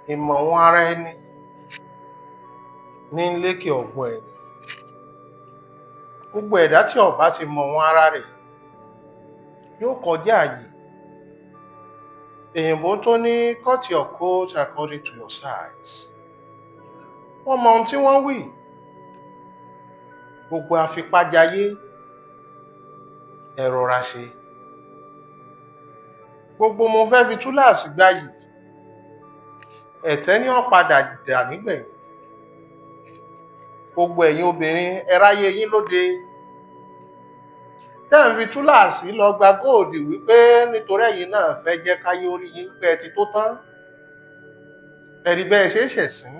Ìmọ̀ wọn ara ẹni ní ń lékè ọgbọ́n ẹni. Gbogbo ẹ̀dá tí ó bá ti mọ̀ wọn ara rẹ̀ yóò kọjá àyè. Èyìnbó tó ní "Cut your coat according to your size", wọ́n mọ ohun tí wọ́n wí. Gbogbo afipájayé, ẹ rọra ṣe. Gbogbo mo fẹ́ fi túláàsì gbayì, ẹ̀tẹ́ ní ó padà dà nígbẹ̀yìn. Gbogbo ẹ̀yin obìnrin, ẹ ráyé yín lóde tẹ́ ń fi túláàsì lọ gba gold, wípé nítorí ẹ̀yin náà fẹ́ jẹ́ káyé orí yín pé ẹ ti tó tán. Ẹ̀rí bẹ́ẹ̀ ṣe é ṣẹ̀sín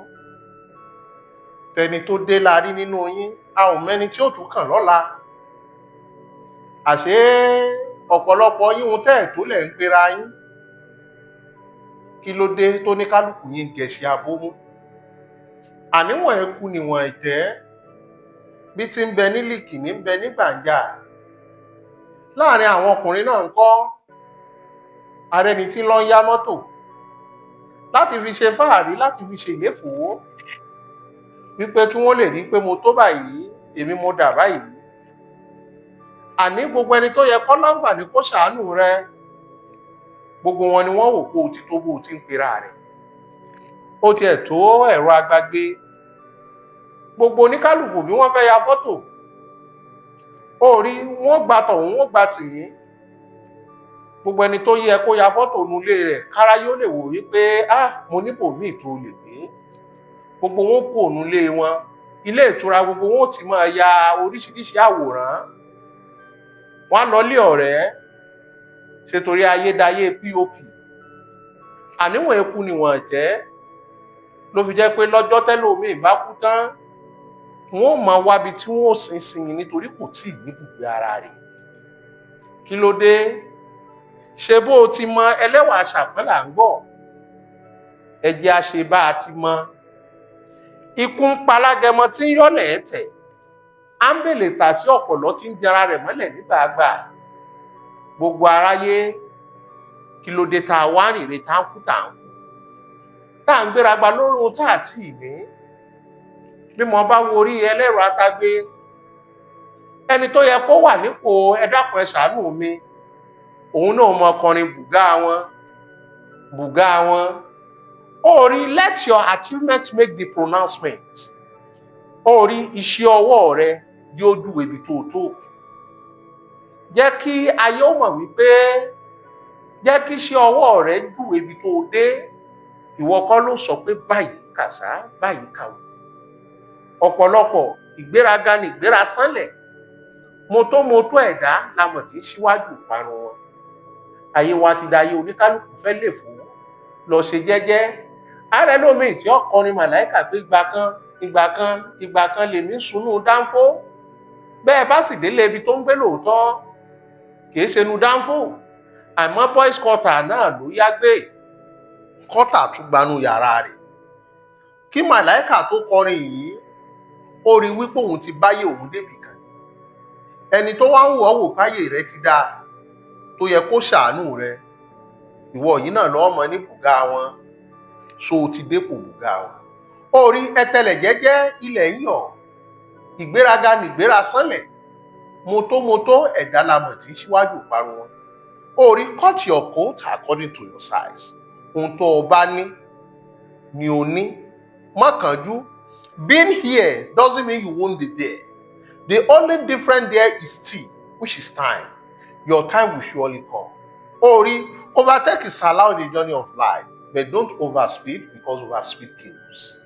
tẹni tó dé la rí nínú yín, a ò mẹ́ni tí ó tún kàn lọ́la. Àṣé ọ̀pọ̀lọpọ̀ yín tẹ́ ẹ̀ tó lẹ̀ ń pera yín. Kí ló dé tó ní kálukú yín gẹ̀ṣẹ̀ abómú? Àníwọ̀n ẹkú níwọ̀n ìtẹ́, bí ti ń bẹ ní líkì ní ń bẹ ní gbàǹjà. Láàrin àwọn ọkùnrin náà ń kọ́ arẹni tí lọ ń yá mọ́tò láti fi ṣe fáàrí, láti fi ṣèléfòó, wípé kí wọ́n lè rí pé mo tó báyìí, èmi mo dà báyìí. Àní gbogbo ẹni tó yẹ kó láǹfààní kó ṣàánú rẹ, gbogbo wọn ni wọ́n wò pé o ti tó bó o ti ń pera rẹ̀. Ó tiẹ̀ tó ẹ̀rọ agbágbé. Gbogbo oníkálukú, bí wọ́n fẹ́ ya fọ́tò, ó rí wọ́n gba tọ̀hún, wọ́n gba tìyín. Gbogbo ẹni tó yẹ kó ya fọ́tò nulẹ̀ rẹ̀ kára yóò lè wò wípé, "Ah, mo níbò míì tó lè gbé." Gbogbo wọn kò nulẹ̀ wọn, ilé ìtura, gbogbo wọn ò ti máa ya oríṣiríṣi àwòrán. Wọn á lọ lé ọ̀rẹ́ ṣètòrí ayédáyé pop. Àníwọ̀n eku níwọ̀n jẹ́, ló fi jẹ́ pé lọ́jọ́ tẹ́lòmíì bá kú tán, wọn ò máa wábi tí wọn ò sin sin, nítorí kò tí ì níbùgbé ara rẹ̀. Kí ló dé? Ṣe bó o ti mọ ẹlẹ́wà ṣàpọ́n là ń gbọ́? Ẹ jẹ́ a ṣe bá a ti mọ. Ikú ń palágẹmọ tí ń yọ̀lẹ̀ tẹ̀ ámbèlè tà sí ọ̀pọ̀lọ́ tí ń jẹra rẹ̀ mọ́lẹ̀ nígbàgbà. Gbogbo aráyé, kí ló dé tá a wá rìnrìn, tá ń kú, tá ń kú, tá à ń gbéraga lórí ohun tá à tí ì ní? Bí mo bá wo orí ẹlẹ́rọ atágbé, ẹni tó yẹ kó wà nípò "Ẹ dákun, ẹ ṣàánú mi", òun náà mọ ọkọrin bùgá wọn, bùgá wọn. Ó rí, let your achievement make the pronouncement. Ó rí, iṣẹ́ ọwọ́ rẹ yóò júwe ibi tó tó. Jẹ́ kí ayé ó mọ̀ wípé, jẹ́ kí iṣẹ́ ọwọ́ rẹ júwe ibi tó dé. Ìwọ kọ́ ló sọ pé báyìí kàṣá, báyìí kàwé. Ọ̀pọ̀lọpọ̀ ìgbéraga ní ìgbéra sánlẹ̀. Mọ́tòmọ́tò ẹ̀dá la mọ̀ tí ń ṣíwájú ìparun wọn. Ayé wa ti dayé oníkálukú fẹ́ lè fún lọ ṣe jẹ́jẹ́. Ààrẹ lómi tí ó kọrin màláìkà pé ìgbà kan, ìgbà kan, ìgbà kan lèmi sunú dánfó. Bẹ́ẹ̀ bá sì délé ibi tó ń gbé lóòótọ́, kìí ṣe nu dánfó, àmọ́ boys quarter náà ló yá gbé, quarter tún gbanú yàrá rẹ̀. Kí màláìkà tó kọrin yìí, ó rí wípé òun ti báyé òun débì kan. Ẹni tó wá ń wò ọ́ wò páyé rẹ̀ ti dáa, tó yẹ kó ṣàánú rẹ̀, ìwọ yìí náà lọ́ọ́ mọ ní bùgá wọn. So o ti dépò bùgá wọn. Ó rí, ẹtẹlẹ̀ jẹ́jẹ́, ilẹ̀ ń yọ̀. Ìgbéraga nìgbéra sánlẹ̀. Mọ́tòmọ́tò ẹ̀dá la mọ̀ tí ń ṣíwájú ìparun wọn. Ó rí, cut your coat according to your size. Ohun tó o bá ní ni o ní, má kánjú. Being here doesn't mean you won't be there. The only difference there is T, which is time. Your time will surely come. Ó rí, overtake is allowed in the journey of life, but don't overspeed, because overspeed kills.